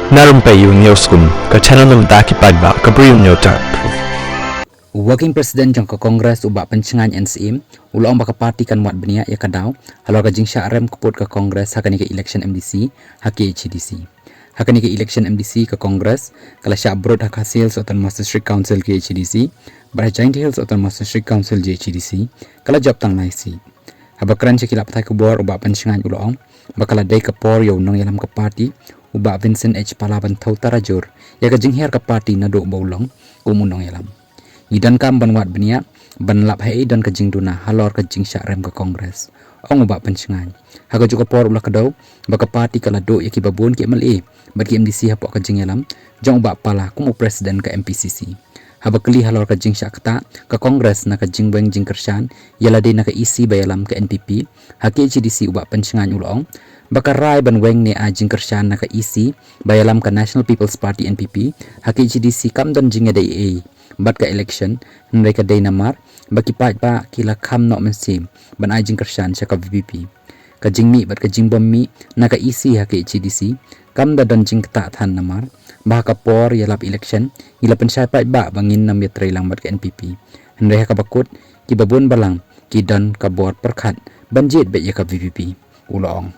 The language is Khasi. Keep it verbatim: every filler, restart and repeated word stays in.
Na Rympei U News Kun, ka channel na bynta ki paidbah ka Bri U News Tech. U Working President jong ka Congress u Bah Pynshngain N Syiem u la ong ba ka party kan wad bniah ïa ka daw halor ka jingshah rem kput ka Congress ha kane ka election M D C ha K H A D C. Ha kane ka election M D C ka Congress ka la shah brut ha Khasi Hills Autonomous District Council K H A D C, bad ha Jaintia Hills Autonomous District Council J H A D C ka la jop tang lai seat. Haba kren sha ki lad pathai khubor u Bah Pynshngain u la ong ba ka la dei ka por ïa u nongïalam ka party u Bah Vincent H Pala ban thew tarajur ïa ka jinghiar ka party naduh ba u long kum u nongïalam. Ngi donkam ban wad bniah ban lap haei don ka jingduna halor ka jingshah rem ka Congress, ong u Bah Pynshngain. Ha kajuh ka por u la kdew ba ka party ka la duh ïa kiba bun ki M L A bad ki M D C hapoh ka jingïalam jong u Bah Pala kum u President ka M P C C. Haba kylli halor ka jingshah ktah ka Congress na ka jingweng jingkyrshan ïa lade na ka E C ba ïalam ka N P P ha K H A D C u Bah Pynshngain u la ong ba ka rai ban weng ne ai jingkyrshan na ka E C ba ïalam ka National People's Party N P P ha K H A D C kam don jingïadei ei bad ka election, hynrei ka dei namar ba ki paidbah ki la kham noh mynsiem ban ai jingkyrshan sha ka V P P. Ka jingmih bad ka jingbym mih na ka E C ha K H A D C kam da don jingktah than namar ba ha ka por ïalap election ngi la pynshai paidbah ba ngin nym ïatrei lang bad ka N P P. Hynrei ha kaba kut kiba bun balang ki don ka bor pyrkhat ban jied beit ïa ka V P P, u la ong.